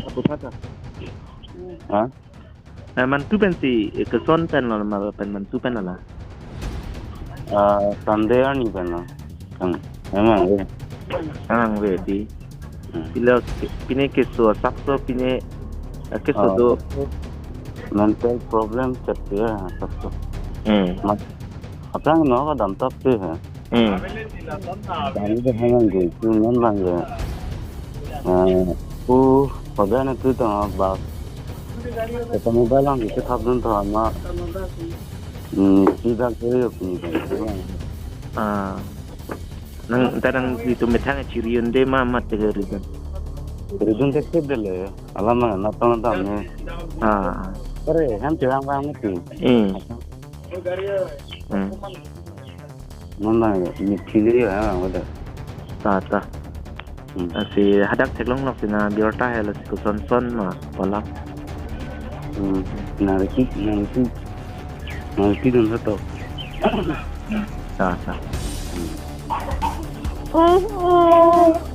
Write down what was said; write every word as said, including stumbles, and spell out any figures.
Aputhak ta. Ha? Eh, mantu pensi, eh, koson pen lo, ma pen mantu pen lo la? Ah, Sunday arni pen lo. Kang, emang, eh. Ang ve di. Hmm. Pilo, pine keso asapso pine, eh, keso Ah, do. Mental problem chot ya, asapso. Hmm. Mas, aphrang no kadam tap tu ha. Hmm. Kami dah hanya gitu, memang ya. Eh, uh, pada na tu tang bas. Kita mobile lang kita thap dun tha ma. Hmm, tidak saya punya. Ah. Nang, ta nang itum methang chiri un-e ma, mate ke ridun. Ridun tek tek dele. Alam mana, natang natang ni. Ah. Pare, ham tirang bang ni. Hmm. Hmm. Mana ya, ni pilih ya, ada. Ta, ta. Hmm. Lasi hadak theklong lok si na biorta hai lasi koson son ma, pola. Hmm. Nangsi, nangsi, nangsi dun satu. Ta, ta. Hmm.